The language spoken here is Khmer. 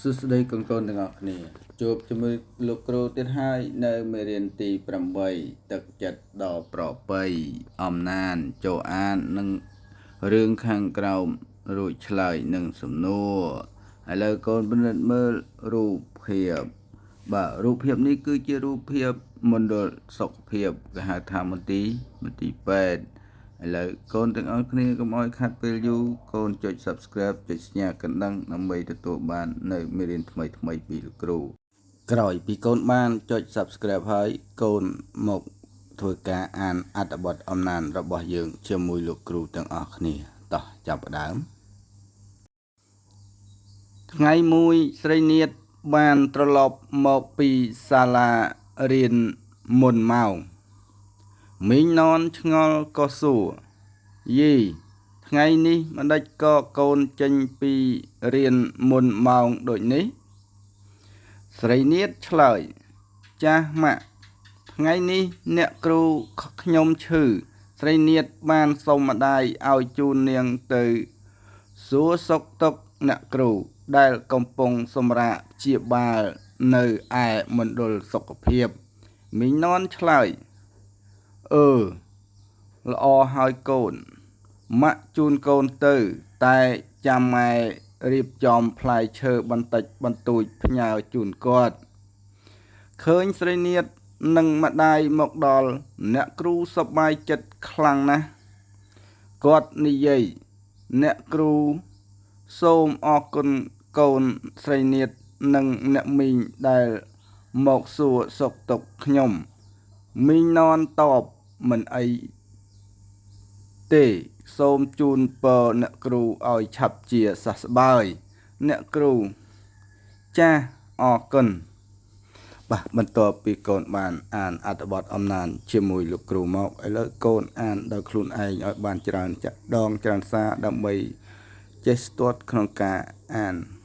សួស្តីកូនកូនទាំងអស់គ្នាជួបជាមួយលោកគ្រូទៀតហើយនៅមេរៀនទី8ទឹកចិត្តដ៏ប្រពៃអំណានចូលអាននឹងរឿងខាងក្រោមរួចឆ្លើយនឹងសំណួរឥឡូវកូនពិនិត្យមើលរូបភាពបាទរូបភាពនេះគឺជារូបភាពមណ្ឌលសុខភាពគេហៅថាមន្ទីរមន្ទីរពេទ្យឥឡូវកូនទាំងអស់គ្នាកុំឲ្យខាត់ពេលយូរកូនចុច Subscribe ចុចសញ្ញាកណ្ដឹងដើម្បីទទួលបាននៅមេរៀនថ្មីថ្មីពីលោកគ្រូក្រោយពីកូនបានចុច Subscribe ហើយកូនមកធ្វើការអានអត្ថបទអំណានរបស់យើងជាមួយលោកគ្រូទាំងអស់គ្នាតោះចាប់ផ្ដើម ថ្ងៃមួយស្រីនាថបានត្រឡប់មកពីសាលារៀនមុនម៉ោងមីងណនឆ្ងល់ក៏សួរយីថ្ងៃនេះម្ដេចក៏កូនចេញពីរៀនមុនម៉ោងដូចនេះស្រីនាថឆ្លើយចាស់ម៉ាក់ថ្ងៃនេះអ្នកគ្រូខ្ញុំឈឺស្រីនាថបានសុំម្ដាយឲ្យជូននាងទៅសួរសុខទុក្ខអ្នកគ្រូដែលកំពុងសម្រាកព្យាបាលនៅឯមណ្ឌលសុខភាពមីងណនឆ្លើយអឺល្អហើយកូនម៉ាក់ជូនកូនទៅតែចាំម៉ែរៀបចំផ្លែឈើបន្តិចបន្តួចផ្ញើជូនគាត់ឃើញស្រីនាថនិងម្ដាយមកដល់អ្នកគ្រូសប្បាយចិត្តខ្លាំងណាស់គាត់និយាយអ្នកគ្រូសូមអរគុណកូនស្រីនាថនិងអ្នកមីងដែលមកសួរសុខទុក្ខខ្ញុំមីងណនតបមិនអីទេសូមជូនពរអ្នកគ្រូឲ្យឆាប់ជាសះស្បើយអ្នកគ្រូចាសអរគុណបាទបន្ទាប់ពីកូនបានអានអត្ថបទអំណានជាមួយលោកគ្រូមកឥឡូវកូនអានដោយខ្លួនឯងឲ្យបានច្រើនចាក់ដងច្រើនសារដើម្បីចេះស្ទាត់ក្នុងការអាន។